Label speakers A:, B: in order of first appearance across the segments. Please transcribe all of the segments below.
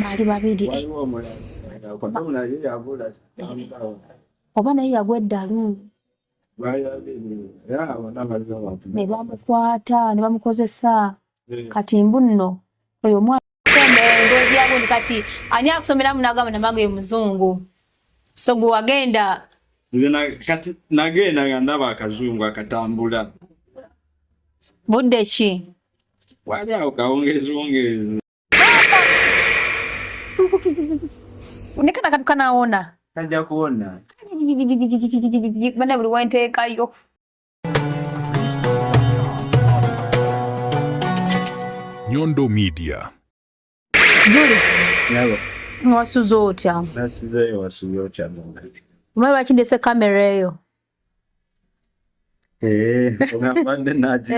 A: Baali babiri.
B: Waliwo omulala naye yabula somehow.
A: Oba naye yagwa eddalu.
B: Baali babiri era bonna baliwo bantu.
A: Ne bamukwata ne bamukozesa. Kati mbu nno oyo omwana emboozi ya gundi kati ani akusomeramu n'agamba Namagoye muzungu, so gwe wagenda.
B: Nze kati nagenda nga ndaba akazungu akatambula.
A: Budde ki?
B: Wali awo kawungeziwungezi.
A: Nekana katuka nawona.
B: Kajja kuwona.
A: Bana buli wenteekayo.
C: Nyondo Media.
A: Julie.
B: Yabo.
A: Wasuze otya?
B: Nasuzeeyo, wasuze otya mwana?
A: Omanyi lwaki ndese kamera eyo?
B: Eh, mbadde nagi.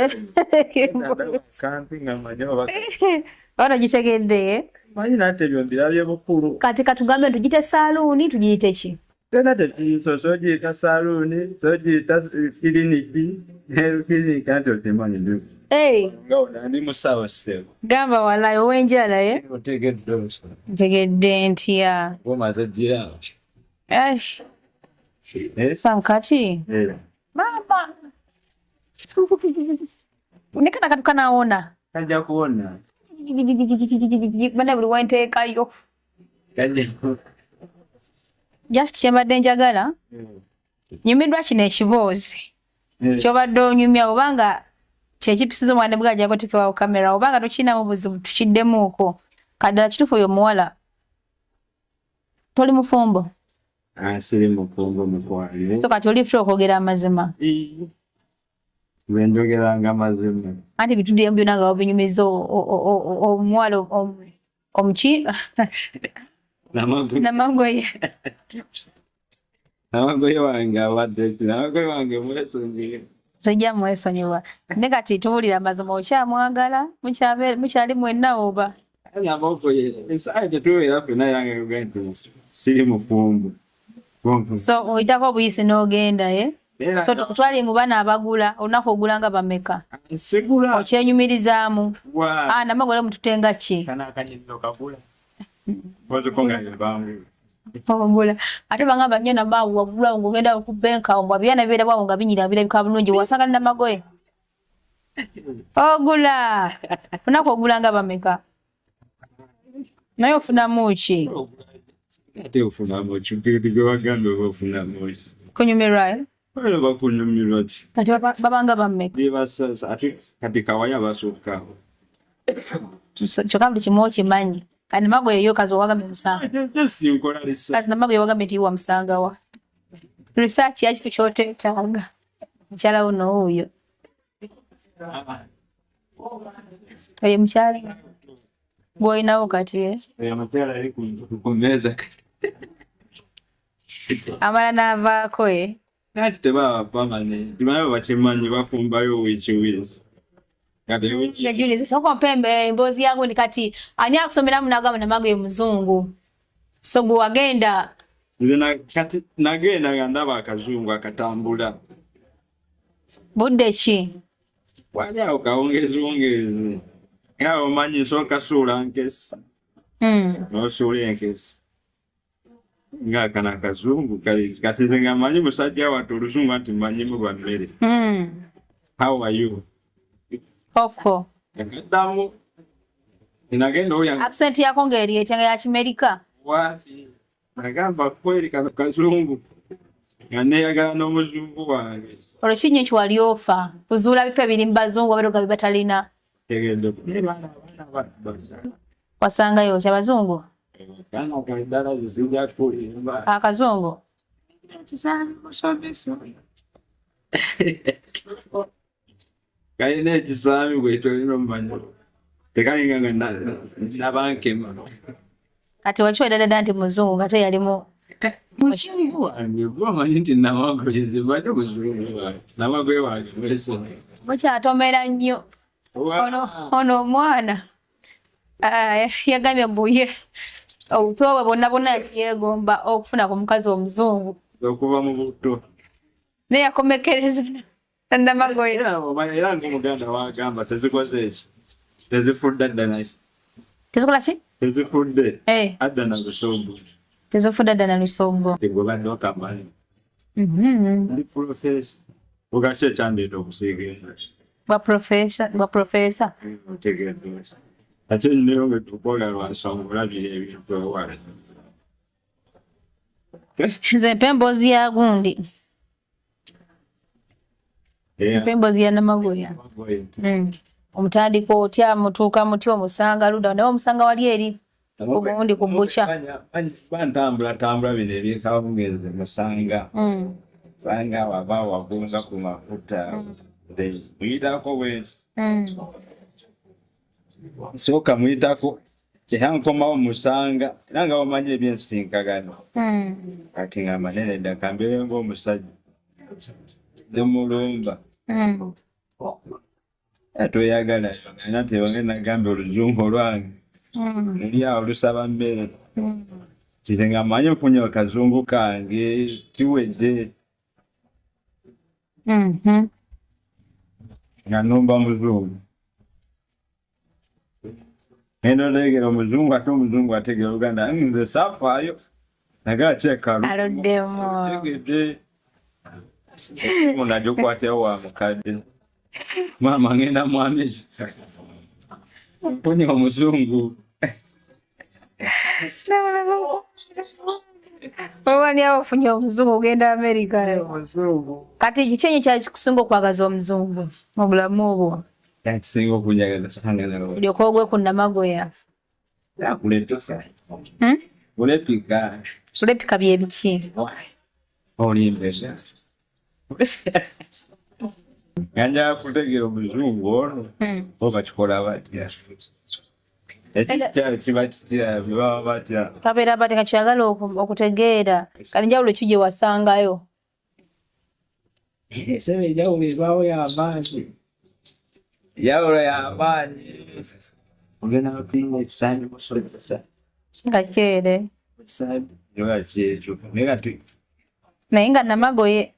B: Kampi nga mmanyi oba.
A: Ono gitegedde.
B: Manyi nate ebyo mbirabye bukulu.
A: Kati katugambe tugiyite saaluuni, tugiyite ki?
B: Tena tekiyiso sogiyita saaluuni, sogiyita kiriniki, kiriniki anti okimanyi ndi.
A: Hey.
B: Nga ono ndi musawo ssebo.
A: Gamba walayi ow'enjala ye.
B: Otegedde otya?
A: Ntegedde ntya.
B: Omaze gira.
A: Eh. Kati.
B: Eh.
A: Mama. Nekana katuka nawona.
B: Kajja kuwona.
A: Bana buli wenteekayo.
B: Kajja.
A: Just kyembadde njagala. Nyumiddwa kino ekiboozi. Kyobadde onyumya obanga kyekipisiza omwana bwajja kutekewawo kamera obanga tokirinamu buzibu tukiddemuuko. Kaddala kituufu oyo omuwala. Toli mufumbo?
B: Ah, siri mufumbo mukwano.
A: So kati oli free okwogera amazima?
B: Nze njogeranga amazima.
A: Anti bituddemu byonna nga wabinyumiza omuwala omuki? Namagoye.
B: Namagoye wange abadde ki? Namagoye wange mwesonyiwe.
A: Sijja mwesonyiwa. Ne kati tuwulira amazima, okyamwagala? Mukyali mwenna oba?
B: Namagoye, essaawa tetubeera ffenna yange kugamba nti siri mufumbo.
A: So oyitako obuyisi n'ogenda ye? So tukutwale mu bana abagula, olunaku ogula nga bameka?
B: Sigula.
A: Okyenyumirizaamu? Ah, Namagoye mututenga ki?
B: Kana akanyiriro kagula. Koziko nga yebangu.
A: Ogula. Ate bangamba nnyo Namawe wagula ng'ogenda ku benka awo ng'abyana bibeera bwawo nga binyira birabika bulungi wasanga ne Namagoye. Ogula. Olunaku ogula nga bameka? Naye ofunamu ki?
B: Ate ofunamu ki? Gwe bagambye oba ofunamu ki?
A: Kunyumirwa eh?
B: Bano bakunyumirwa ki?
A: Kati babanga bammeka?
B: Bebasasa ate kati kawaya basukka.
A: Kyokka buli kimu okimanyi. Kati Namagoye yo kazi owagambye musanga.
B: Sinkola research.
A: Kazi Namagoye wagambye nti wamusanga wa? Research yaki ku kyoteetaaga. Mukyala wo n'oyo. Oyo mukyala gw'olinawo kati eh?
B: Oyo mukyala ali ku mmeeza.
A: Amala n'avaako eh?
B: Kati tebaba permanent. Baba bakimanyi bafumbayo wiiki wiiki.
A: Julius, sooka ompe emboozi ya gundi kati ani akusomeramu n'agamba Namagoye muzungu, so gwe wagenda.
B: Nze kati nagenda nga ndaba akazungu akatambula.
A: Budde ki?
B: Wali awo kawungeziwungezi. Nga omanyi nsooka suula nkesi. N'osuula enkesi. Nga kano akazungu kali kati nze nga mmanyi musajja wattu oluzungu anti mmanyimu lwa mmere. How are you?
A: Oko.
B: Ngaddamu. Nagenda oya.
A: Accent yako ng'eri etya nga ya Kimerika?
B: Wapi? Nagamba kweri kano kazungu. Nga neeyagala n'omuzungu wange.
A: Olwo kinyi ki wali ofa? Kuzuula bipya biri mu bazungu abadoga bye batalina.
B: Tegedde. Naye baana abaana ba.
A: Wasangayo ki abazungu?
B: Kana kaddala zisijja kulimba.
A: Akazungu?
B: Ekisambi musomesa. Kalina ekisambi gwe tolina omumanya. Tekalinga nga nabankema.
A: Kati wakiwa dada nti muzungu nga teyalimu.
B: Muzungu wange gwe omanyi nti Namagoye nze mmanyi omuzungu wange. Namagoye wange mwesonyiwe.
A: Mukyatomera nnyo. Ono omwana yagambye mbu ye obuto bwe bwonna bwonna yeegomba okufuna ku mukazi omuzungu.
B: Okuva mu buto.
A: Naye yakomekkereza Namagoye.
B: Era ng'Omuganda wagamba tezikoze eki? Tezifudda ddala.
A: Tezikola ki?
B: Tezifudde.
A: Eh.
B: Adda na lusogo.
A: Tezifudde adda na lusogo.
B: Tegobadde okamanyi. Ndi profesa. Lwaki ekyandeeta okusiiga enjoki?
A: Bwa profesa, bwa profesa.
B: Otegeera. Ate neyongedde okwagala lwa nsonga olabye ebintu ewala.
A: Nze mpa emboozi ya gundi. Mpa emboozi ya Namagoya. Omutandika otya, mutuuka mutya, omusanga ludda naye omusanga wali eri kugundi ku bukya.
B: Bantambula tambula bino ebyekawungeezi musanga. Sanga waba wagunza ku mafuta. Muyitako bwenti. Nsooka muyitako era nkomawo musanga era nga bamanyi ebyensinkagano. Kati nga manene dda kambeere ng'omusajja ne mulumba. Toyagala era tewange nagambye oluzungu olwange luli awo lusaba mmere. Nze nga mmanyi okunywa akazungu kange kiwedde. Nga nnumba muzungu. Ngenda otegeera omuzungu ate omuzungu ategeera Oluganda nze saafaayo naye ate
A: Aluddemu.
B: Otegedde. Essimu nagikwatirawo wa mukadde. Maama ngenda mu Amerika. Mpunye omuzungu.
A: Oba ni awo ofunye omuzungu ogenda Amerika. Kati kiki enyo kyali kikusinga okwagaza omuzungu mu bulamu bwo?
B: Kyakisinga okunjagaza
A: Olyoke ogwe ku Namagoya.
B: Kulepika. Kulepika.
A: Kulepika bye biki?
B: Olimbeza. Nga njagala kutegeera omuzungu ono bo bakikola batya. Ekikyalo kiba kitya baba batya.
A: Babeera batya nga ky'oyagala okutegeera. Kati njawulo ki gye wasangayo?
B: Ssebo enjawulo ebaawo y'amaanyi. Enjawulo y'amaanyi. Ogenda n'opima ekisambi musomesa.
A: Nga kyere.
B: Ekisambi nga kyekyo naye kati.
A: Naye nga Namagoye.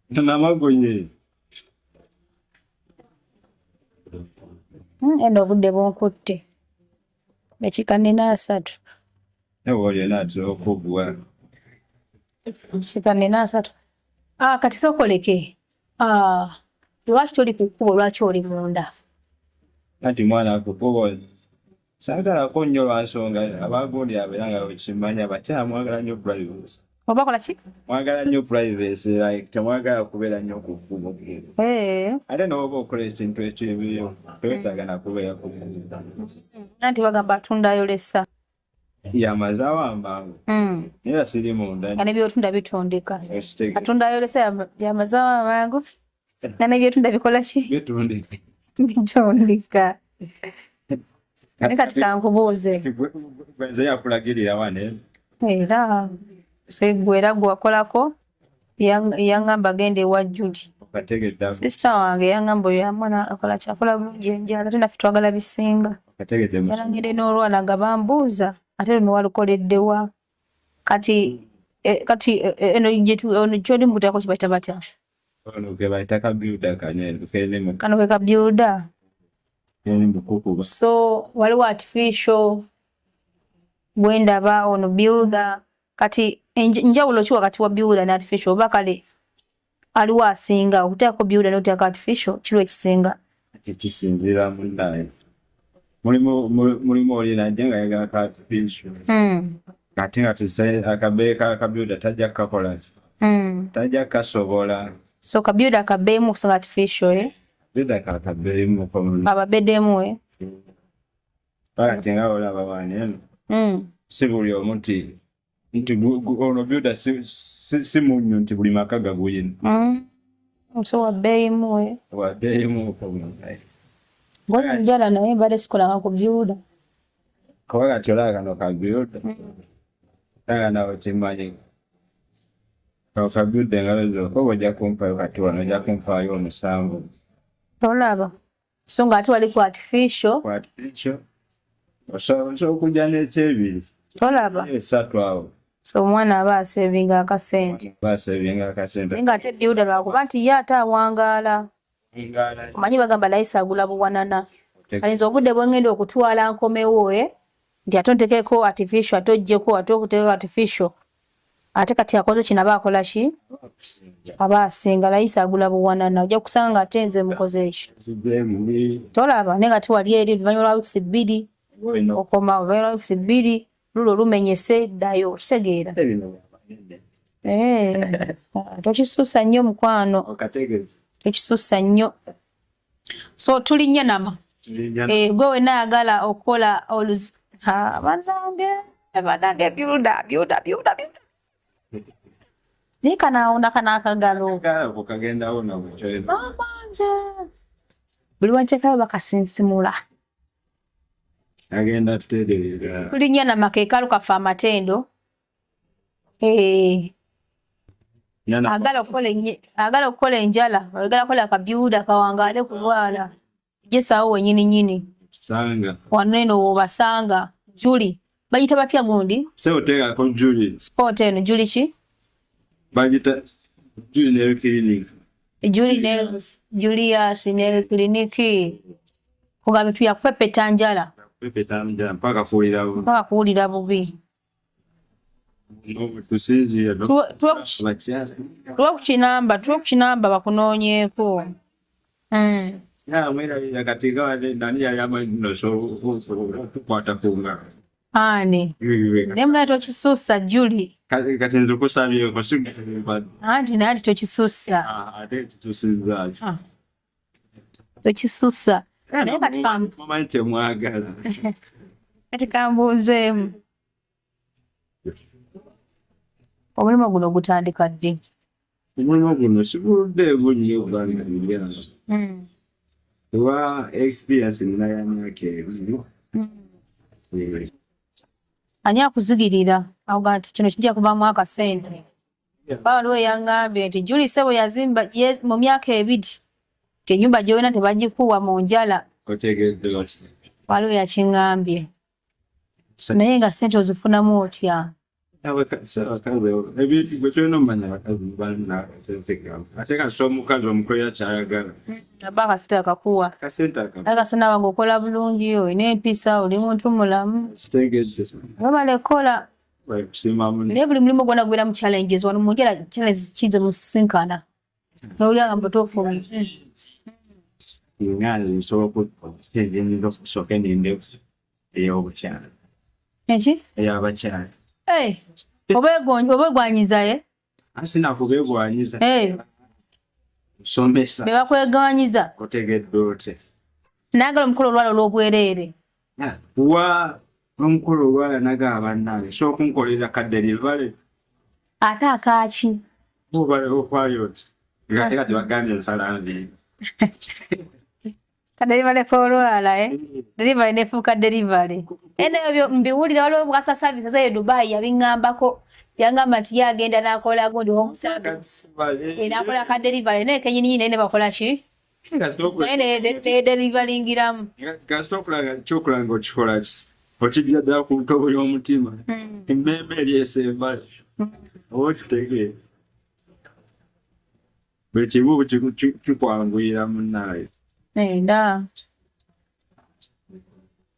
B: Namagoye.
A: Eno obudde bunkutte. Dakiika nina 30.
B: Nawe olina atera okuggwa.
A: Dakiika nina 30. Kati sooka oleke. Lwaki toli ku kkubo lwaki oli munda?
B: Anti mwana ku kkubo saagalako nnyo lwa nsonga abagundi abeera nga wekimanyi abakyala mwagala nnyo privacy.
A: Oba kola ki?
B: Mwagala nnyo privacy like temwagala kubeera nnyo ku kkubo. Ate n'oba okola ekintu ekibi toyetaaga na kubeera ku kkubo.
A: Anti bagamba atunda ayolesa.
B: Yamazaawo amangu. Naye siri munda.
A: Nga ne by'otunda bitundika. Atunda ayolesa yamazaawo amangu. Nga ne by'otunda bikola ki?
B: Bitundika.
A: Bitundika. Naye kati kankubuuze.
B: Nze yakulagirira wano.
A: Era gwe era gwe wakolako yaŋŋamba genda ewa Judy. Sister wange yaŋŋamba oyo mwana akola ki akola bulungi enjala ate naffe twagala bisinga. Yalangidde n'olwana nga bambuuza ate luno walukoledde wa? Kati kati eno ono ky'oli mu kuteekako kibayita batya?
B: Ono ke bayita ka builder kano
A: Kano ke ka builder.
B: Kene mukukuba.
A: So waliwo artificial bwe ndaba ono builder. Kati njawulo ki wakati wa builder ne artificial oba kale aliwo asinga okuteekako builder n'oteekako artificial kiriwo ekisinga?
B: Kisinziira munnaye. Mulimu oli najja nga ayagala ka artificial. Ate nga akabeeyi ka builder tajja kukakola ki? Tajja kukasobola.
A: So ka builder kabeeyimu okusinga artificial eh?
B: Builder kakabeeyimu.
A: Kababeddemu eh?
B: Kati nga olaba wano eno. Si buli omu nti ono builder si munnyo nti buli maka gaguyina.
A: So wa bbeeyimu eh?
B: Wa bbeeyimu.
A: Mpozi njala naye mbadde sikolanga ku builder.
B: Kuba kati olaba kano ka builder. Era nawe okimanyi. Kano ka builder engalo zokka oba ojja kumpaayo kati wano ojja kumpaayo omusanvu.
A: Tolaba. So ng'ate wali ku artificial.
B: Ku artificial. Osobola okujja n'ekyebiri.
A: Tolaba.
B: 3 awo.
A: So omwana aba asevinga akasente.
B: Aba asevinga akasente.
A: Naye ng'ate builder lwakuba nti ye ate awangaala. Omanyi bagamba layisi agula buwanana. Kale nze obudde bwengenda okutwala nkomewo nti ate ontekeko artificial, ate oggyeko, ate okuteekeko artificial, ate kati akoze kino aba akola ki, aba asinga. Layisi agula buwanana, ojja kusanga nga ate nze mukoze eki tolaba, naye nga tiwali eri oluvannyuma lwa wiikisi 2 okoma, oluvannyuma lwa wiikisi 2 lulo lumenyese ddayo, okitegeera? Tokisusa nnyo mukwano, tokisusa nnyo. So tuli Nyanama, gwe wenna ayagala okukola oluzi, bannange, bannange, builder, builder, builder, builder, naye kanaawona kano akagalo. Mama, nze buli wanteekayo bakasinsimula.
B: Agenda tereera.
A: Tuli Nyanama, keekalu kaffe amatendo. Agala okukola enjala, oyagala kukola kabyuda kawangaale kulwala, jesaawo wenyini nyini.
B: Sanga.
A: Wano eno wobasanga. Juli bagita batya gundi?
B: Sebo, teekako Juli.
A: Sport eno Juli ki?
B: Bagita Juli Nail Clinic.
A: Juli ne Julius Nail Clinic, kugamba tuyakupepeta njala.
B: Kupepeta njala mpaka kuwulira bubi.
A: Mpaka kuwulira bubi.
B: Tusinziira.
A: Tuwe ku kinamba bakunoonyeeko.
B: Mwerabira kati nga nani yali amanyi okukwata ku ngalo.
A: Ani naye munaye tokisusa Juli.
B: Kati nze okusabyeko.
A: Anti naye anti tokisusa.
B: Ate tutusizza.
A: Ah. Tokisusa naye kati
B: Mumanyi kyemwagala.
A: Kati kambuuzeemu, omulimu guno gutandika ddi?
B: Omulimu guno siguluddeeko nnyo bbanga liryange, kuba experience nina ya myaka 2.
A: Ani akuzigirira awoga nti kino kijja kuvaamu akasente? Ba waliwo eyaŋŋambye nti Juli sebo yazimba mu myaka 2 ti ennyumba gy'olina tebagikuwa mu njala.
B: Otegedde bati?
A: Waliwo yakiŋŋambye, naye nga ssente ozifunamu otya?
B: Abakazi, ebintu gwe tulina omumanya, abakazi balina akasente gaabwe, ate kasita omukazi omukolera kyayagala.
A: Aba akasente akakuwa.
B: Akasente aka
A: Naye kasente aba ng'okola bulungi, olina empisa, oli muntu mulamu.
B: Kitegedde.
A: Webale kola.
B: Kusiima munne.
A: Naye buli mulimu gwonna gubeeramu challenges. Wano mu njala challenges ki ze musisinkana n'owulira nga mubutuufu?
B: Nga nze nsobola okutegeeza okusooka eninde ey'obukyala.
A: Eki?
B: Ey'abakyala.
A: Hey, obeegwanyiza ye?
B: Sinakubeegwanyiza.
A: Hey,
B: nsomesa.
A: Be bakwegwanyiza.
B: Otegedde otya?
A: Nayagala omukolo olwala olw'obwereere.
B: Wa omukolo olwala nagaba bannange sobola okunkolera kadde libale.
A: Ate akaaki?
B: Okwali oti ate kati bagambye nsala nviiri.
A: Ka delivery k'olwala, eh? Delivery nefuuka delivery ene ebyo mbiwulira. Waliwo bwasa service eyo Dubai yabiŋŋambako, yangamba nti ye agenda n'akola gundi home service, n'akola ka delivery naye kenyininyini, naye ne bakola ki, naye ne deliveringiramu.
B: Kasita okulanga kyokulanga okikola ki okijja ddala ku ntobo y'omutima, emmeeme eri esembayo, oba okitegeera, buli kimu kikwanguyira munnaayo.
A: Enda.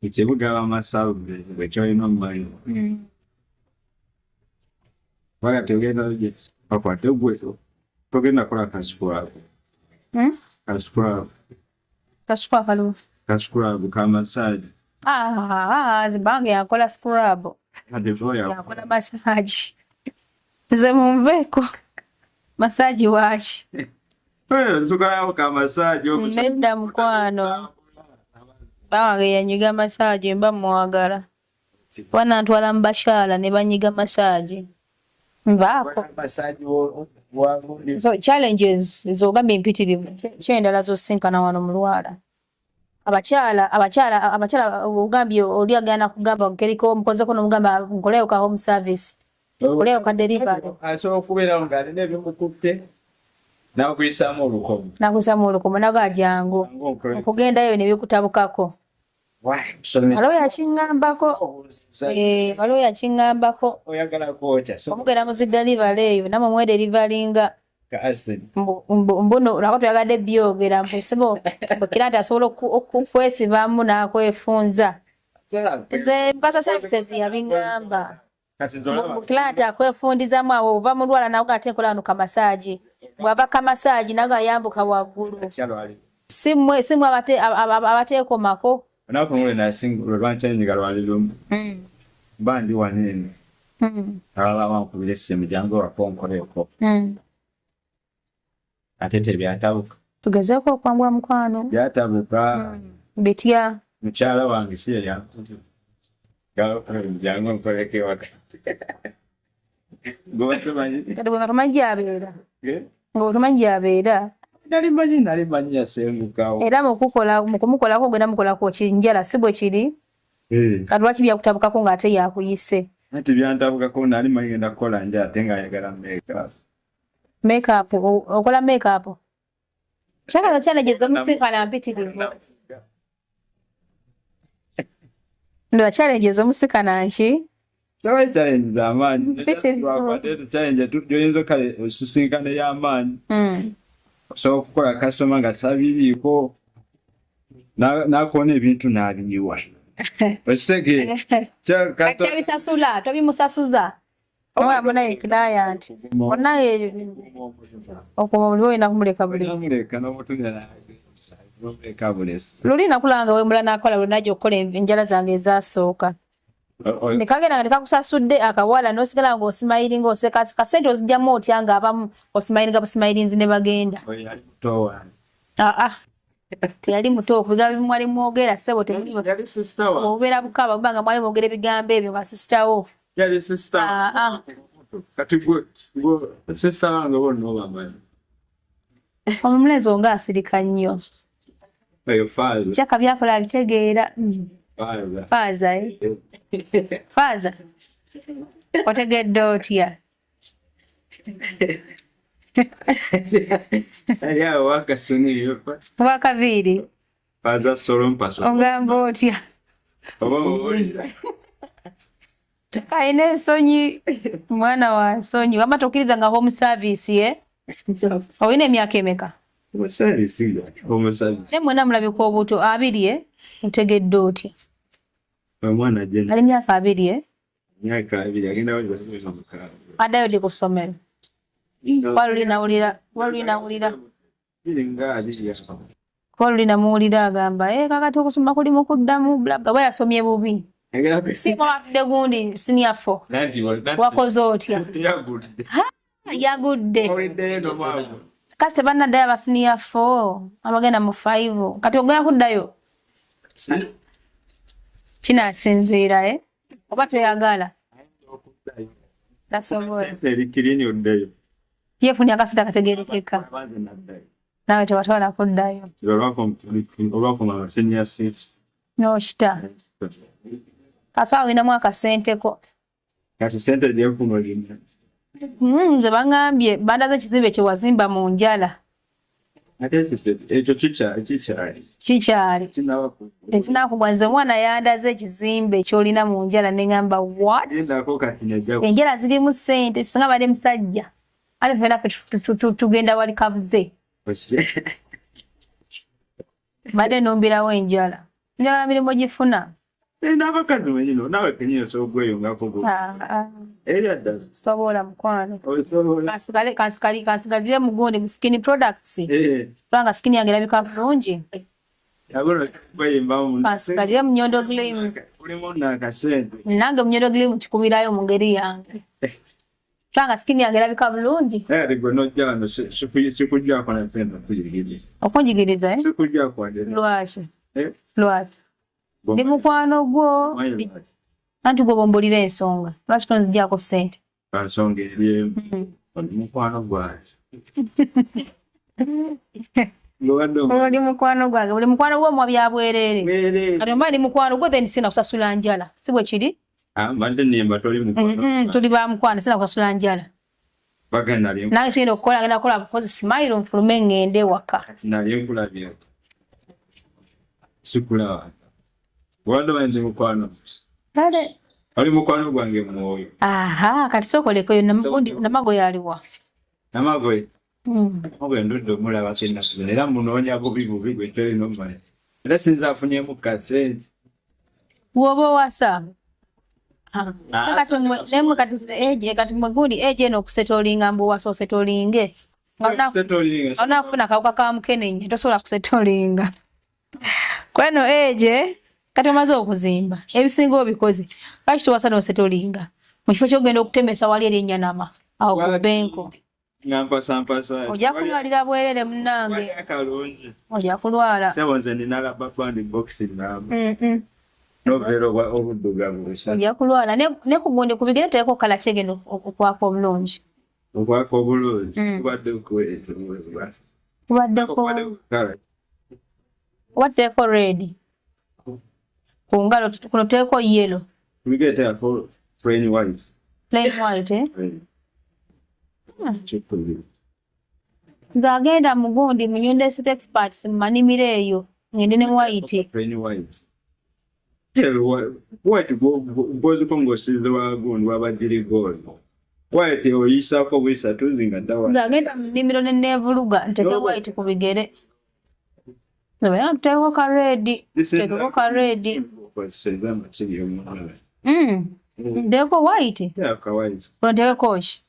B: Ekibuga bamasavu bwe kyolina omumanyi wala tegenda bakwate gwe togenda kola ka scrub. Ka scrub.
A: Ka scrub kaliwo?
B: Ka scrub ka massage.
A: Ah, zibange yakola scrub.
B: Kati oya.
A: Yakola massage, nze munveeko, massage waaki?
B: Nzukalawo ka massage.
A: Nedda mukwano, bawange yanyiga massage, mba mwagala banantwala mu bakyala ne banyiga massage, nvaako. So challenges zogambye empitirivu, kyendala zosinkana wano mu lwala, abakyala, abakyala, abakyala, ogambye oli agenda kugamba keriko omukozeko nomugamba nkoleyo ka home service, nkoleyo ka delivery.
B: Asobola okubeerawo ng'alina ebimukutte n'akuyisaamu olukomo.
A: Nakuyisaamu olukomo naga jangu okugendayo ne bikutabukako. Waliwo yakiŋŋambako, waliwo yakiŋŋambako.
B: Oyagala kwokya.
A: Omugenda mu zi delivery eyo namwe mwederivalinga. Mbuno lwako tuyagadde byogera mbu bukira nti asobola okwesibamu n'akwefunza. Nze Mukasa Services yabiŋŋamba. Bukira nti akwefundizamu awo oba mulwala nawe ate nkola wano kamasaagi. Bw'ava kamasaagi nawe ayambuka waggulu. Si mmwe abateekomako.
B: Olunaku lwe nasinga lwe lwankyanyiga lwali lumu. Mba ndi wano eno. Abalala bankubira essimu jangu waka onkoleko. Ate tebyatabuka.
A: Tugezeeko okwangwa mukwano.
B: Byatabuka.
A: Bitya?
B: Mukyala wange si ye yankubira. Jangu onkoleko ewaka. Gwe tomanyi.
A: Kati bwe nga tomanyi gy'abeera. Nga tomanyi gy'abeera.
B: Nali manyi yasengukawo.
A: Era mu kumukolako ogenda mukolako ki njala si bwe kiri? Kati lwaki byakutabukako ng'ate yakuyise?
B: Anti byantabukako nali manyi ngenda kukola njala ate ng'ayagala makeup.
A: Makeup, okola makeup? Kyagala challenges omusinkana mpitirivu. Ndoza challenges omusikana nki?
B: Tewali challenge z'amaanyi. Challenge gy'oyinza kale osisinkana ey'amaanyi. Osobola okukola kasitoma nga tabiriiko n'akoona ebintu n'abiyiwa. Okitegeera?
A: Tabisasula, tobimusasuza. Owa munaye client. Munaye okuba oli olina kumuleka buli.
B: Namuleka n'omutumira n'omuleka bulesi.
A: Luli nakulanga wemula n'akola lwe najja okukola enjala zange ezasooka. Ne kagenda nga tekakusasudde akawala n'osigala ng'osimayiringa oseka kasente ozigyamu otya ng'abamu osimayiringa busimayirinzi ne bagenda.
B: Oyo yali muto wange.
A: Aa teyali muto okubigambo ebimu mwali mwogera ssebo temuli
B: Yali sister wange.
A: obeera bukaba kubanga mwali mwogera ebigambo ebyo nga sister wo.
B: Yali sister wange. Kati gwe sister wange bonna obamanyi.
A: Omulenzi wo ng'asirika nnyo.
B: Oyo faaza.
A: Kyaka by'akola abitegeera.
B: Faaza.
A: Faaza eh? Faaza. Otegedde otya?
B: Ali awo wakasuniyo.
A: Wakaviiri.
B: Faaza solo mpaso.
A: Ogamba otya?
B: Oba owulira.
A: Alina ensonyi. Mwana wa nsonyi. Wamma tokkiriza nga home service ye? Olina emyaka emeka?
B: Home service. Home service.
A: Naye mwenna mulabika obuto 20 eh? Otegedde otya?
B: Omwana agenda.
A: Ali myaka 20 eh?
B: Myaka 20 agenda wali 6.
A: Addayo ddi ku ssomero? Waluli nawulira.
B: Nga abiri awo.
A: Waluli namuwulira agamba, kakati okusoma kuli mu kuddamu bla bla, oba yasomye bubi. Si mwatudde gundi senior 4. Wakoze otya?
B: Yagudde.
A: Yagudde. Kasi tebannaddayo aba senior 4 abagenda mu 5. Kati ogenda kuddayo? Kinaasinziira eh? Oba toyagala? Tasobola. Yeefunye akasente akategeerekeka. Naawe tewatwala kuddayo.
B: Olwakoma senior 6.
A: N'okita. Kasaawa olinamu akasenteko.
B: Kati sente gyekuma lina.
A: Nze baŋŋambye bandaze ekizimbe kye wazimba mu njala.
B: Ate ekyo kikyali.
A: Kikyali. Tekinnakugwa. Nze omwana yandaze ekizimbe ky'olina mu njala ne ŋŋamba what? Enjala zirimu ssente singa badde musajja. Ate ffenna ffe tugenda wali kabuze. Mbadde nnumbirawo enjala. Njagala mirimu gifuna.
B: N'abakazi benyini naawe kennyini osobola okweyungako gwe. Era ddala.
A: Sobola mukwano. Kansigalire mugundi mu skin products. Kubanga skin yange erabika bulungi. Kansigalire mu Nyondo Glim.
B: Mulimu n'akasente.
A: Nange mu Nyondo Glim kikubirayo mu ngeri yange. Kubanga skin yange erabika bulungi.
B: Ate gwe n'ojja wano sikujjako na ssente okuyigiriza.
A: Okunjigiriza eh?
B: Sikujjako wadde.
A: Lwaki? Lwaki? Ndi mukwano gwo. Anti gwe bw'ombuulira ensonga. Lwaki tonzigyako ssente?
B: Ensonga eri emu. Oli mukwano gwange.
A: Oli mukwano gwange. Buli mukwano gwo omuwa bya bwereere. Kati oba ndi mukwano gwo then sina kusasula njala. Si bwe kiri?
B: Mbadde nnimba toli mukwano.
A: Tuli ba mukwano sina kusasula njala. Nange kigenda okukola ngenda kukola bukozi smile nfulume ngende waka.
B: Nali nkulabye. Sikulaba. Obadde omanyi ndi mukwano.
A: Kale.
B: Oli mukwano gwange mwoyo.
A: Aha, kati sooka olekeyo Namagoye aliwa?
B: Namagoye? Oba endudde omulabako ennaku zino era munoonya bubi bubi gwe tolina omumanya. Era sinza afunyemu kasente.
A: Bw'oba owasa. Kati nemwe kati eje kati mwe gundi eje eno okusetolinga mbu owasa osetolinge. Nga onakufuna akawuka ka mukenenya tosobola kusetolinga. Kweno eje kati omaze okuzimba ebisinga obikoze lwaki towasa n'osetolinga mu kifo ky'okugenda okutemesa wali eri enyanama awo ku benko.
B: Nga mpasa mpasa.
A: Ojja kulwalira bwerere munnange.
B: Akalungi.
A: Ojja kulwala.
B: Sebo nze nina rubber band box namba. Noveera obuddugavu busa.
A: Ojja kulwala ne ku gundi ku bigere teeko kala kyegenda okwaka obulungi.
B: Okwaka obulungi kubadde
A: kubaddeko oba tuteeko red ku ngalo kuno tuteeko yellow.
B: Bigere teekako plain white.
A: Plain white eh? Nze agenda mu gundi mu Nyondo Estate Experts mu manimiro eyo ngende ne white.
B: Plain white. White gwoziko ng'osize wa gundi wabadiri gold. White oyisaako buyisa tuzi nga ddawa.
A: Nze agenda mu nnimiro ne neevuluga nteeke white ku bigere. Nze bwe nteekeko ka red, nteekeko ka red. Nteekeko white.
B: Teeka white.
A: Kuno nteekeko ki?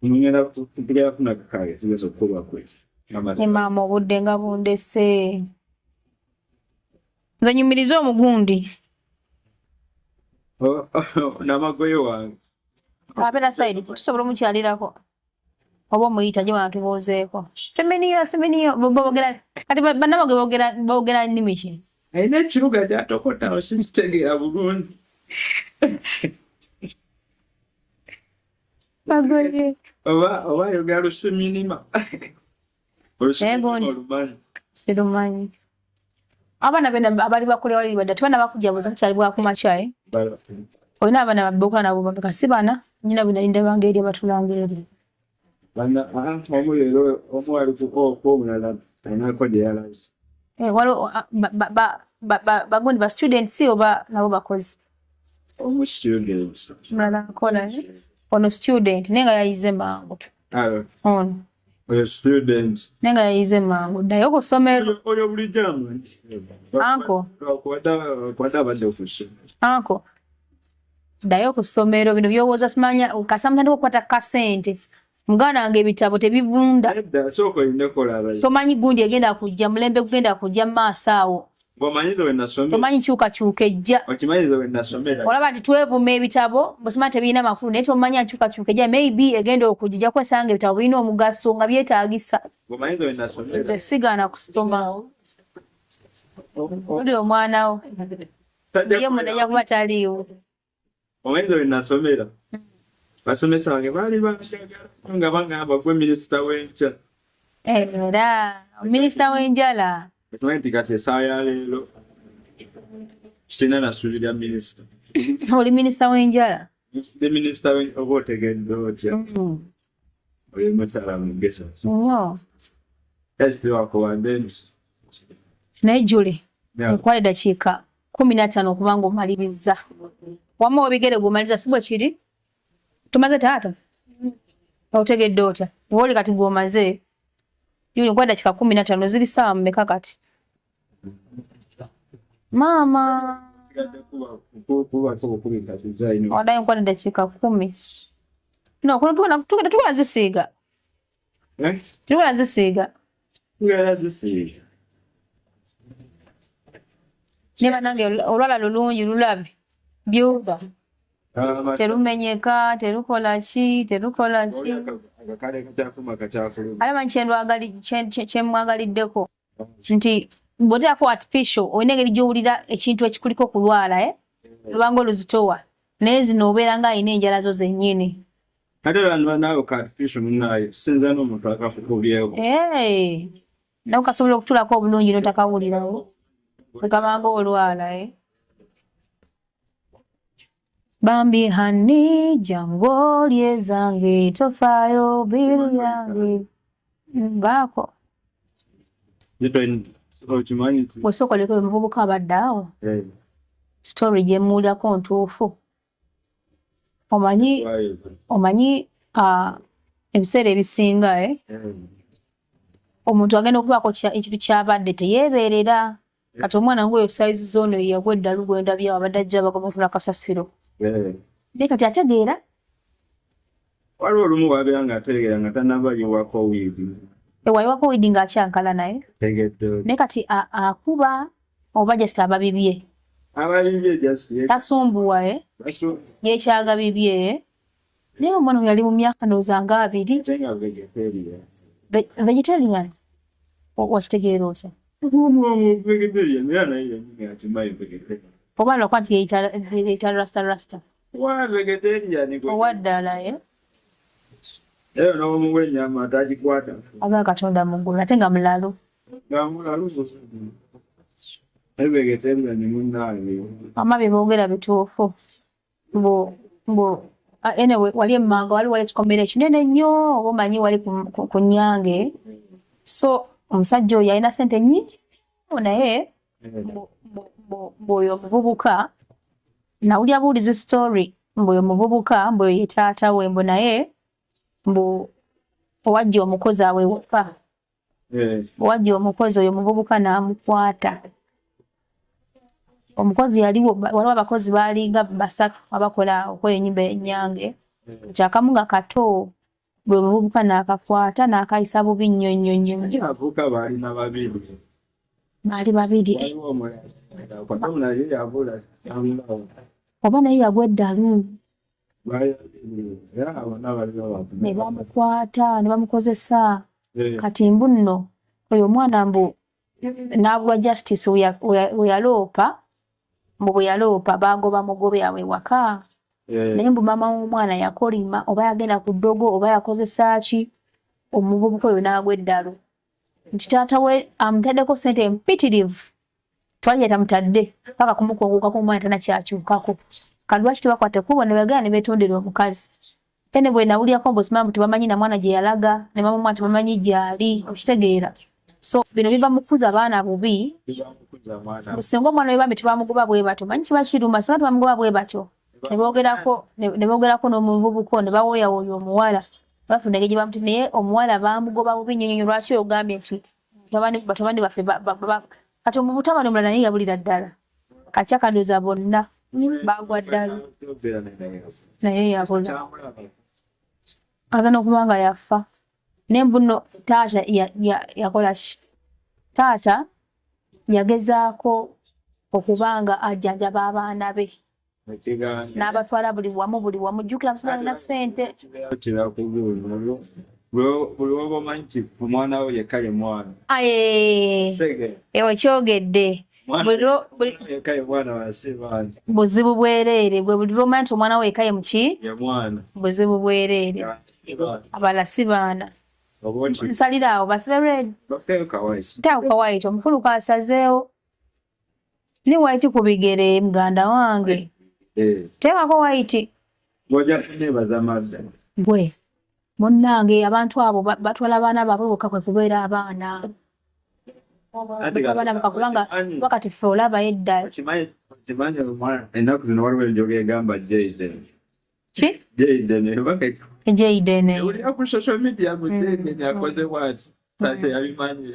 B: Ngenda kugera kakaye tugeza okuba kwe.
A: Ne maama obudde nga bundese. Nze nyumirize omugundi.
B: Namagoye wange.
A: Abeera side tusobola omukyalirako. Oba omuyita gye wano tubuuzeeko. Semeniyo semeniyo boogera kati bannamagoye boogera boogera nnimi ki?
B: Alina ekiruga gy'atokota sikitegeera bulungi.
A: Bagoye.
B: Oba oba ayogera lusuminima.
A: Naye
B: Olumanyi.
A: Sirumanyi. Abaana bena abali bakule wali badda tebana bakujabuza kukyali kumakya eh? Olina abaana bokola nabo bameka si bana nnyina bwe nali ndabanga eri abatulanga eri.
B: Bana omu leero omu ali ku off omulala alinako gye yalaze.
A: Eh, waliwo bagundi ba students oba nabo bakozi?
B: Omu student.
A: Omulala akola eh? Ono student naye nga yayize mangu. Ono.
B: Oyo student.
A: Naye nga yayize mangu ddayo ku ssomero.
B: Oyo bulijjo amanyi.
A: Uncle.
B: Kwata abadde ku ssomero.
A: Uncle. Ddayo ku ssomero bino by'owooza simanya kasita mutandika okukwata kasente. Muganda wange ebitabo tebivunda.
B: Nedda sooka olinde kolaba.
A: Tomanyi gundi egenda kujja mulembe gugenda kujja mu maaso awo.
B: Ng'omanyize we nasomera.
A: Tomanyi nkyukakyuka ejja.
B: Okimanyize we nasomera.
A: Olaba nti twevuma ebitabo busima tebirina makulu naye tomanya nkyukakyuka ejja maybe egenda okujja ojja kwesanga ebitabo birina omugaso nga byetaagisa.
B: Ng'omanyize we nasomera.
A: Nze sigaana kusoma. Oli omwana wo. Ye munda ajja kuba taliiwo.
B: Omanyize we nasomera. Basomesa bange baali banjagala nga bagamba gwe minisita w'enkya.
A: Era minisita w'enjala.
B: Okimanyi nti kati essaawa ya leero sirina na ssuubi lya minisita.
A: Oli minisita w'enjala.
B: Ndi minisita oba otegedde otya? Oyo mukyala mugezi.
A: Nnyo.
B: Ekitiwakuwadde nti.
A: Naye Julie, nkuwa eddakiika 15 okuba ng'omaliriza. Wamma w'ebigere gw'omaliriza si bwe kiri? Tumaze taata? Otegedde otya? Wooli kati gw'omaze. Julie nkuwa eddakiika 15 ziri ssaawa mmeka kati? Maama. Waddayo nkuwa eddakiika 10. No, kuno tugenda zisiiga. Tugenda zisiiga.
B: Tugenda zisiiga.
A: Ne bannange olwala lulungi lulabe. Byuba. Terumenyeka, terukola ki, terukola ki. Alaba kye mwagaliddeko nti bw'oteekako artificial olina engeri gy'owulira ekintu ekikuliko kulwala eh? Lubanga oluzitowa naye zino obeera ng'alina enjala zo zennyini.
B: Ate era naawe ka artificial munaaye kisinziira n'omuntu akakukubyewo.
A: Nawe kasobola okutuulako obulungi n'otakawulirawo. Ekabanga olwala eh? Bambi honey jangu olye zange tofaayo bill yange baako.
B: Okimanyi nti.
A: Bw'osooka oleke omuvubuka abadde awo. Story gye mmuwulirako ntuufu. Omanyi omanyi ebiseera ebisinga eh? Omuntu agenda okubaako ekintu kyabadde teyeebeerera. Kati omwana ng'oyo sayizi z'ono yagwa eddalu gwendabye awo abadde ajja bagoba kasasiro. Naye kati ategeera.
B: Waliwo olumu wabeera ng'ategeera nga tannaba yiwako wiidi.
A: Wayiwako wiidi ng'akyankala naye.
B: Tegedde.
A: Naye kati akuba oba just aba bibye.
B: Aba bibye just.
A: Tasumbuwa eh? Yeekyaga bibye. Naye omwana oyo yali mu myaka ndowooza nga 2.
B: Ate nga vegetarian.
A: Vegetarian? Wakitegeera otya?
B: Vegetarian era naye yennyini akimanyi vegetarian.
A: Oba lwakuba nti yeeyita rasta rasta.
B: Wa vegetarian.
A: Owa ddala eh?
B: Era n'omuwa ennyama tagikwata.
A: Aba Katonda mu ggulu ate nga mulalu.
B: Nga mulalu. Naye vegetarian munnange.
A: Wamma bye boogera bituufu. Mbu anyway wali emmanga waliwo ekikomera ekinene nnyo oba omanyi wali ku nnyange. So omusajja oyo alina ssente nnyingi naye mbu oyo omuvubuka nawulira buwulizi story mbu oyo omuvubuka mbu oyo ye taata we mbu naye mbu owajja omukozi awo ewaka. Owajja omukozi oyo omuvubuka n'amukwata. Omukozi yaliwo, waliwo abakozi baalinga 3 abakola okweyo ennyumba ennyange. Nti akamu nga kato bwe omuvubuka n'akakwata n'akayisa bubi nnyo nnyo nnyo nnyo.
B: Abavubuka baalina babiri.
A: Baali babiri.
B: Waliwo omulala. Omulala ye yabula.
A: Oba naye yagwa eddalu.
B: Baali babiri. Era bonna bali babiri.
A: Ne bamukwata ne bamukozesa. Kati mbu nno oyo omwana mbu n'abulwa justice we yaloopa, mbu bwe yaloopa baagoba mugobe awo ewaka. Naye mbu maama w'omwana yakolima oba yagenda ku ddogo oba yakozesa ki omuvubuka oyo n'agwa eddalu. Nti taata we amutaddeko ssente mpitirivu twali yatamutadde paka kumukunguukako omwana tanakyakyukako. Kati lwaki tebakwata ekkubo ne bagenda ne beetondera omukazi? Ene bwe nawulirako mbu simanyi mbu tebamanyi na mwana gye yalaga ne maama omwana tebamanyi gy'ali, okitegeera. So bino biva mu kukuza abaana bubi. Singa omwana we bambi tebamugoba bwe batyo, manyi kiba kiruma singa tebamugoba bwe batyo. Ne boogerako n'omuvubuka ne bawooyawooya omuwala. Bafuna engeri gye bamuti naye omuwala baamugoba bubi nnyo nnyo lwaki ogambye nti batabani baffe kati omutabani omulala naye yabulira ddala. Kati akandooza bonna baagwa ddala. Naye yabula. Aza n'okuba nga yafa. Naye mbu nno taata yakola ki? Taata yagezaako okuba nga ajjanjaba abaana be. N'abatwala buli wamu jjukira musajja alina ssente.
B: Buli woba omanyi nti omwana wo yekka ye mwana.
A: Ewe kyogedde. Buzibu bwereere bwe buli lw'omanyi nti omwana wo yekka ye muki?
B: Ye mwana.
A: Buzibu bwereere. Abalala si baana. Nsalira awo basibe red. Teekako kawaiti omukulu k'asazeewo. Ni white ku bigere muganda wange. Teekako white.
B: Ng'ojja kunneebaza mazzi.
A: Gwe munnange abantu abo batwala abaana baabwe bokka kwe kubeera abaana. Abaana bokka kubanga kati ffe olaba edda.
B: Okimanyi ennaku zino waliwo enjoga egamba Jayden.
A: Ki?
B: Jayden oba
A: Jayden.
B: Ewulira ku social media mbu Jayden akoze bw'ati. Tate yabimanyi.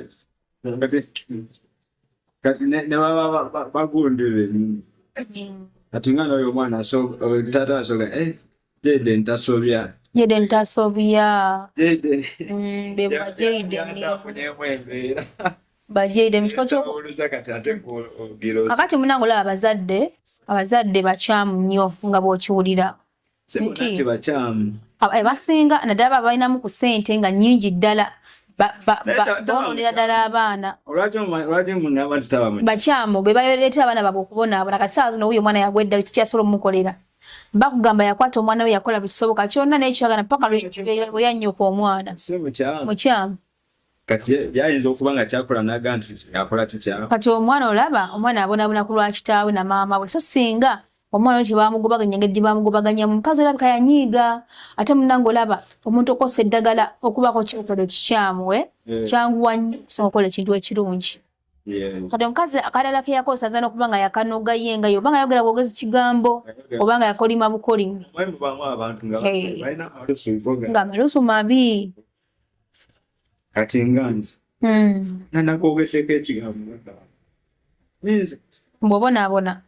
B: Kati ne baba bagundire. Kati nga n'oyo omwana taata asooka Jayden tasobya.
A: Jayden tasobya.
B: Jayden.
A: Be ba Jayden.
B: Afunyeemu embeera.
A: Ba Jayden mu kifo
B: kati ate ogira.
A: Kakati munnange olaba abazadde bakyamu nnyo nga bw'okiwulira.
B: Nti bakyamu.
A: Basinga naddala balinamu ku ssente nga nnyingi ddala. Bonoonera ddala abaana.
B: Lwaki muŋŋamba nti taba mukyamu?
A: Bakyamu be baleetera abaana baabwe okubonaabona. Kati ssaawa zino wuuyo omwana yagwa eddalu kiki asobola omukolera? Bakugamba yakwata omwana we yakola buli kisoboka kyonna naye kyagana paka lwe yannyuka omwana.
B: Si mukyamu.
A: Mukyamu.
B: Kati yayinza okuba nga kyakola n'aga nti akola kikyamu.
A: Kati omwana olaba omwana abonaabona ku lwa kitaawe na maama we. So singa omwana we tebamugobaganya engeri gye bamugobaganyamu omukazi olabika yanyiiga ate munnange olaba omuntu okosa eddagala okubaako kyokola ekikyamu kyanguwa nnyo okusinga okukola ekintu ekirungi. Kati omukazi akadala ke yakozesa ayinza n'okuba nga yakanoga ye nga ye oba nga yayogera bwogezi kigambo oba nga yakolima bukolimi. Nga amalusu mabi.
B: Kati nga nze. Nanakwogeseeko ekigambo nze
A: Bw'obonaabona.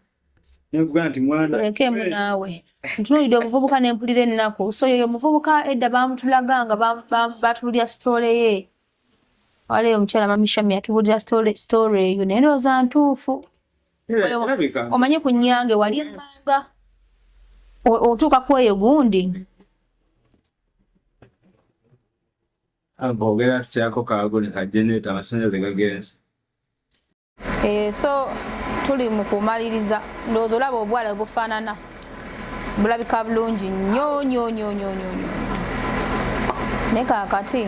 B: Nekugaa nti mwana
A: Tulekeemu naawe. Ntunuulidde omuvubuka ne mpulira ennaku. So yoyo omuvubuka edda baamutulaga nga batubuulira sitole ye. Waliwo omukyala Mami Shami yatubuulira sitole eyo naye ndowooza ntuufu. Omanyi ku Nnyange wali emmanga otuuka ku eyo gundi.
B: Boogera tutyako kaaguni ka generator amasannyalaze gagenze.
A: So tuli mu kumaliriza, ndowooza olaba obwala bwe bufaanana, bulabika bulungi nnyo nnyo nnyo nnyo nnyo nnyo. Naye kaakati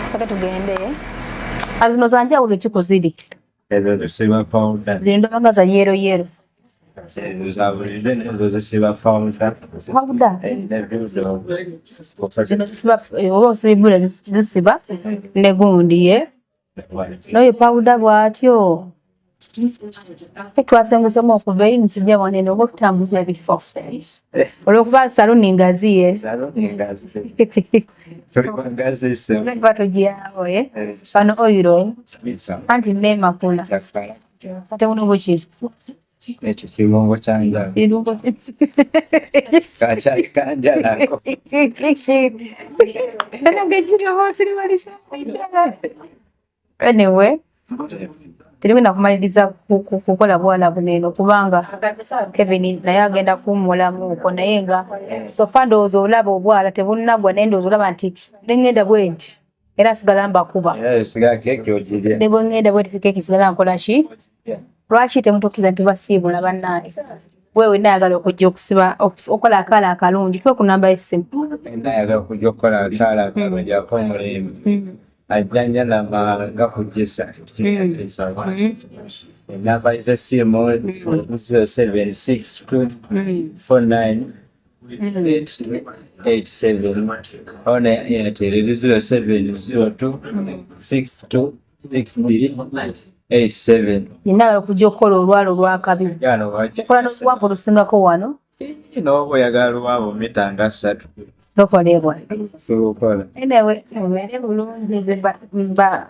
A: sake tugende. Zino za njawulo ki ku ziri?
B: Ezo zisiba powder.
A: Ziri ndaba nga za yero yero.
B: Ezo za bulijjo n'ezo zisiba powder.
A: Powder?
B: Ne budo.
A: Zino zisiba, oba osiba ebbula zisiba ne gundi ye. N'oyo powder bw'atyo. Twasengusemu okuva eri ne tujja wano eno oba okutambuza ebifo. Olw'okuba saluuni ngazi ye.
B: Saluuni ngazi. Tuli ku ngazi ssebo.
A: Tuba tugyawo ye. Kano oyiro. Anti neemakula. Ate buno buki?
B: Ekyo kirungo kya njala.
A: Kirungo
B: Kakyayi ka njala ako.
A: Anyway, terigenda kumaliriza kukola bwala buno eno kubanga Kevin naye agenda kuwummulamuuko naye nga so far ndowooza olaba obwala tebunnagwa naye ndowooza olaba nti ne ŋŋenda bwe nti era nsigala mbakuba.
B: Era osigala keeki ogirya.
A: Ne bwe ŋŋenda bwe nti keeki nsigala nkola ki? Lwaki temutukkiriza ne tubasiibula bannange? Gwe wenna ayagala okujja okusiba okukola akaala akalungi tuwe ku nnamba y'essimu.
B: Wenna ayagala okujja okukola akaala akalungi ak'omulembe. Ajja Nyanama nga kugisa. Ennamba z'essimu 0762 49 887 one Airtel eri 0702 62 63 87.
A: Yenna ayagala okujja okukola olwala olw'akabi.
B: Yano wajja.
A: Okola n'oluwanvu olusingako wano.
B: N'oba oyagala luwanvu mita nga ssatu.
A: Tokolebwa.
B: Tulukola.
A: Anyway, mubeere bulungi nze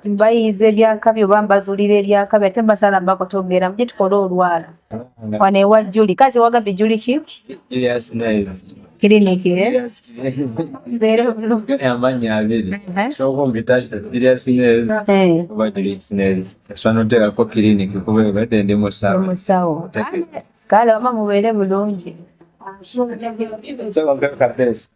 A: mbayiiza ebyakabi oba mbazuulira ebyakabi ate mbasala mbakotogera mujje tukole olwala. Wano ewa Julie. Kazi wagambye Julie ki?
B: Julius Nails.
A: Clinic, eh? Mbeere bulungi.
B: Amannya abiri. Sooka ompita Julius Nails oba Julius Nails. Osobola n'oteekako clinic kuba obadde ndi musawo.
A: Musawo. Kale wamma mubeere bulungi.
B: Sooka ompeeko ka best.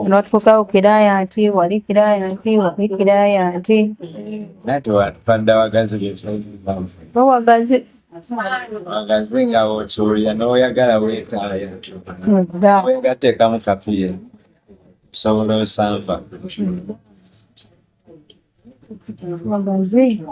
A: N'otuukawo kiraaya nti wali kiraaya nti wali kiraaya nti.
B: Nanti twadda wagazi bye
A: Wagazi.
B: Wagazi nga w'otuulira n'oyagala weetaaya. Weegateekamu kapiira osobola osamba.
A: Wagazi.